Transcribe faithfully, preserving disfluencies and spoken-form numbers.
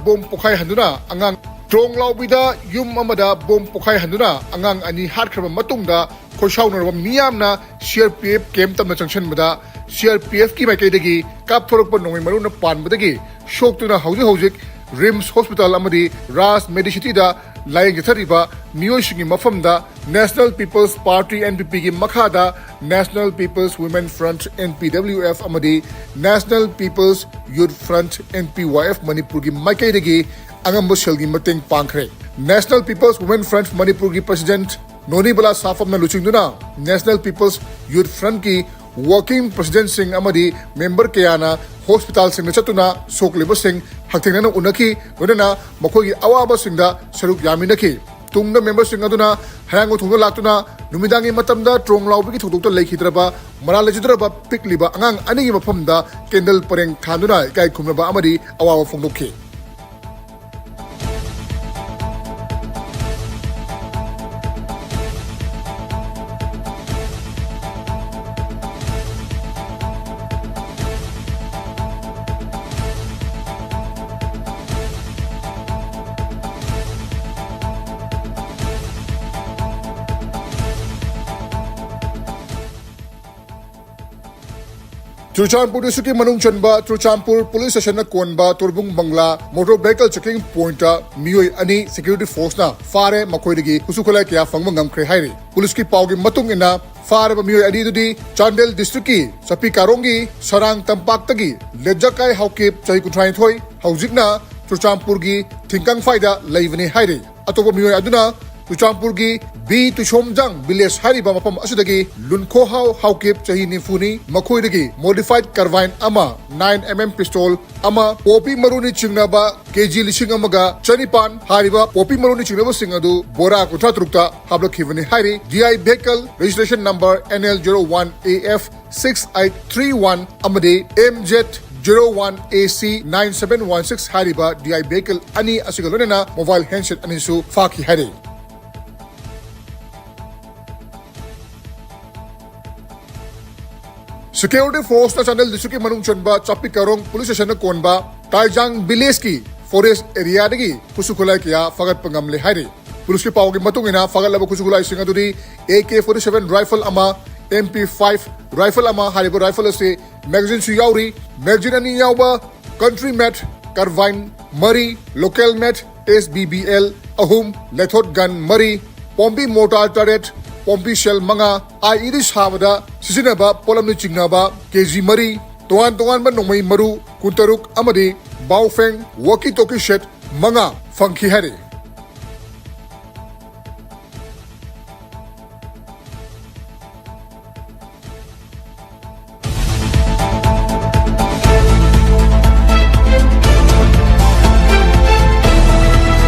Bomb ꯄꯣꯈꯥꯏꯍꯟꯗꯨꯅ ꯑꯉꯥꯡ ꯇ꯭ꯔꯣꯡ ꯂꯥꯎꯕꯤꯗ ꯌꯨꯝ ꯑꯃꯗ ꯕꯣꯝ ꯄꯣꯈꯥꯏꯍꯟꯗꯨꯅ ꯑꯉꯥꯡ ꯑꯅꯤ ꯍꯥꯠꯈ꯭ꯔꯕ ꯃꯇꯨꯡꯗ, ꯈꯣꯏꯁꯥꯎꯅꯔꯕ ꯃꯤꯌꯥꯝꯅ C R P F camp ꯇꯝꯅ ꯆꯪꯁꯤꯟꯕꯗ, C R P F ꯀꯤ ꯃꯥꯏꯀꯩꯗꯒꯤ ꯀꯥꯞꯊꯣꯔꯛꯄ ꯅꯣꯡꯃꯩ ꯃꯔꯨꯅ ꯄꯥꯟꯕꯗꯒꯤ ꯁꯣꯛꯇꯨꯅ ꯍꯧꯖꯤꯛ ꯍꯧꯖꯤꯛ RIMS Hospital ꯑꯃꯗꯤ Raj Medicityꯗ ꯂꯥꯌꯦꯡ ꯆꯠꯊꯔꯤꯕ ꯃꯤꯑꯣꯏꯁꯤꯡꯒꯤ ꯃꯐꯝꯗ National People's Party, N P P ꯒꯤ ꯃꯈꯥꯗ National People's Women Front, N P W F ꯑꯃꯗꯤ National People's Youth Front, N P Y F ꯃꯅꯤꯄꯨꯔꯒꯤ ꯃꯥꯏꯀꯩꯗꯒꯤ ꯑꯉꯝꯕ ꯁꯦꯜꯒꯤ ꯃꯇꯦꯡ ꯄꯥꯡꯈ꯭ꯔꯦ꯫ National People's Women Front ꯃꯅꯤꯄꯨꯔꯒꯤ President ꯅꯣꯅꯤꯕꯂꯥ ꯁꯥꯐꯝꯅ ꯂꯨꯆꯤꯡꯗꯨꯅ National People's Youth Frontꯀꯤ Working Presidentꯁꯤꯡ ꯑꯃꯗꯤ member ꯀꯌꯥꯅ hospitalꯁꯤꯡꯗ ꯆꯠꯇꯨꯅ ꯁꯣꯛꯂꯤꯕꯁꯤꯡ ꯍꯛꯊꯦꯡꯅꯅ ꯎꯅꯈꯤ, ꯂꯣꯏꯅꯅ ꯃꯈꯣꯏꯒꯤ ꯑꯋꯥꯕꯁꯤꯡꯗ ꯁꯔꯨꯛ ꯌꯥꯃꯤꯟꯅꯈꯤ꯫ ꯇꯨꯡꯗ memberꯁꯤꯡ ꯑꯗꯨꯅ ꯍꯩꯔꯥꯡꯒꯣꯏ ꯊꯣꯡꯗ ꯂꯥꯛꯇꯨꯅ ꯅꯨꯃꯤꯗꯥꯡꯒꯤ ꯃꯇꯝꯗ ꯇ꯭ꯔꯣꯡ ꯂꯥꯎꯕꯒꯤ ꯊꯧꯗꯣꯛꯇ ꯂꯩꯈꯤꯗ꯭ꯔꯕ, ꯃꯔꯥꯜ ꯂꯩꯖꯗ꯭ꯔꯕ ꯄꯤꯛꯂꯤꯕ ꯑꯉꯥꯡ ꯑꯅꯤꯒꯤ ꯃꯐꯝꯗ candle ꯄꯔꯦꯡ ꯊꯥꯟꯗꯨꯅ ꯏꯀꯥꯏ ꯈꯨꯝꯅꯕ ꯑꯃꯗꯤ ꯑꯋꯥꯕ ꯐꯣꯡꯗꯣꯛꯈꯤ꯫ ꯆꯨꯔꯆꯥꯟꯄꯨꯔ districtꯀꯤ ꯃꯅꯨꯡ ꯆꯟꯕ ꯆꯨꯔꯆꯥꯟꯄꯨꯔ police stationꯅ ꯀꯣꯟꯕ ꯇꯣꯔꯕꯨꯡ ꯕꯪꯂꯥ motor vehicle checking pointꯇ ꯃꯤꯑꯣꯏ ꯑꯅꯤ security forceꯅ ꯐꯥꯔꯦ, ꯃꯈꯣꯏꯗꯒꯤ ꯈꯨꯠꯁꯨ ꯈꯨꯠꯂꯥꯏ ꯀꯌꯥ ꯐꯪꯕ ꯉꯝꯈ꯭ꯔꯦ ꯍꯥꯏꯔꯤ꯫ Policeꯀꯤ ꯄꯥꯎꯒꯤ ꯃꯇꯨꯡ ꯏꯟꯅ, ꯐꯥꯔꯕ ꯃꯤꯑꯣꯏ ꯑꯅꯤ ꯑꯗꯨꯗꯤ ꯆꯥꯟꯗꯦꯜ districtꯀꯤ ꯆꯥꯄꯤ ꯀꯥꯔꯣꯡꯒꯤ ꯁꯔꯥꯡ ꯇꯝꯄꯥꯛꯇꯒꯤ ꯂꯦꯖꯀꯥꯏ ꯍꯥꯎꯀꯤꯞ, ꯆꯍꯤ ꯀꯨꯟꯊ꯭ꯔꯥꯅꯤꯊꯣꯏ, ꯍꯧꯖꯤꯛꯅ ꯆꯨꯔꯆꯥꯟꯄꯨꯔꯒꯤ ꯊꯤꯡꯀꯪꯐꯥꯏꯗ ꯂꯩꯕꯅꯤ ꯍꯥꯏꯔꯤ꯫ ꯑꯇꯣꯞꯄ ꯃꯤꯑꯣꯏ ꯑꯗꯨꯅ ꯆꯨꯔꯆꯥꯟꯄꯨꯔꯒꯤ ꯕꯤ ꯇꯨꯁꯣꯝꯖꯥꯡ village ꯍꯥꯏꯔꯤꯕ ꯃꯐꯝ ꯑꯁꯤꯗꯒꯤ ꯂꯨꯟꯈꯣꯍꯥꯎ ꯍꯥꯎꯀꯤꯞ, ꯆꯍꯤ ꯅꯤꯐꯨꯅꯤ, ꯃꯈꯣꯏꯗꯒꯤ modified carbine ꯑꯃ, nine M M pistol ꯑꯃ, ꯄꯣꯄꯤ ꯃꯔꯨꯅꯤ ꯆꯤꯡꯅꯕ K G ꯂꯤꯁꯤꯡ ꯑꯃꯒ ꯆꯅꯤꯄꯥꯟ ꯍꯥꯏꯔꯤꯕ ꯄꯣꯄꯤ ꯃꯔꯨꯅꯤ ꯆꯤꯡꯅꯕꯁꯤꯡ ꯑꯗꯨ ꯕꯣꯔꯥ ꯀꯨꯟꯊ꯭ꯔꯥ ꯇꯔꯨꯛꯇ ꯍꯥꯞꯂꯛꯈꯤꯕꯅꯤ ꯍꯥꯏꯔꯤ꯫ D I vehicle registration number N L zero one A F six eight three one ꯑꯃꯗꯤ M Z zero one A C nine seven one six ꯍꯥꯏꯔꯤꯕ D I vehicle ꯑꯅꯤ ꯑꯁꯤꯒ ꯂꯣꯏꯅꯅ mobile handset ꯑꯅꯤꯁꯨ ꯐꯥꯈꯤ ꯍꯥꯏꯔꯤ꯫ Security forceꯅ ꯆꯥꯟꯗꯦꯜ districtꯀꯤ ꯃꯅꯨꯡ ꯆꯟꯕ ꯆꯥꯄꯤ ꯀꯥꯔꯣꯡ police stationꯅ ꯀꯣꯟꯕ ꯇꯥꯏꯖꯥꯡ villageꯀꯤ ꯐꯣꯔꯦꯁ ꯑꯦꯔꯤꯌꯥꯗꯒꯤ ꯈꯨꯠꯁꯨ ꯈꯨꯠꯂꯥꯏ ꯀꯌꯥ ꯐꯥꯒꯠꯄ ꯉꯝꯂꯦ ꯍꯥꯏꯔꯤ꯫ ꯄꯨꯂꯤꯁꯀꯤ ꯄꯥꯎꯒꯤ ꯃꯇꯨꯡ ꯏꯟꯅ, ꯐꯥꯒꯠꯂꯕ ꯈꯨꯠꯁꯨ ꯈꯨꯠꯂꯥꯏꯁꯤꯡ ꯑꯗꯨꯗꯤ A K forty seven rifle ꯑꯃ, ꯑꯦꯝ ꯄꯤ ꯐꯥꯏꯚ ꯔꯥꯏꯐꯜ ꯑꯃ, ꯍꯥꯏꯔꯤꯕ ꯔꯥꯏꯐꯜ ꯑꯁꯤ ꯃꯦꯒꯥꯖꯤꯟꯁꯨ ꯌꯥꯎꯔꯤ꯫ ꯃꯦꯒꯥꯖꯤꯟ ꯑꯅꯤ ꯌꯥꯎꯕ ꯀꯟꯇ꯭ꯔꯤ ꯃꯦꯠ ꯀꯥꯔꯕꯥꯏꯟ ꯃꯔꯤ, ꯂꯣꯀꯦꯜ ꯃꯦꯠ ꯑꯦꯁ ꯕꯤ ꯕꯤ ꯑꯦꯜ ꯑꯍꯨꯝ, ꯂꯦꯊꯣꯠ ꯒꯟ ꯃꯔꯤ, ꯄꯣꯝꯕꯤ ꯃꯣꯔꯇꯥꯔ ꯇꯔꯦꯠ, ꯄꯣꯝꯕꯤ ꯁꯦꯜ ꯃꯉꯥ, ꯑꯥꯏ ꯏ ꯗꯤ ꯁꯥꯕꯗ ꯁꯤꯖꯤꯟꯅꯕ ꯄꯣꯠꯂꯝꯅ ꯆꯤꯡꯅꯕ ꯀꯦ ꯖꯤ ꯃꯔꯤ, ꯇꯣꯉꯥꯟ ꯇꯣꯉꯥꯟꯕ ꯅꯣꯡꯃꯩ ꯃꯔꯨ ꯀꯨꯟꯇꯔꯨꯛ ꯑꯃꯗꯤ ꯕꯥꯎꯐꯦꯡ ꯋꯥꯀꯤ ꯇꯣꯀꯤ ꯁꯦꯠ ꯃꯉꯥ ꯐꯪꯈꯤ ꯍꯥꯏꯔꯤ꯫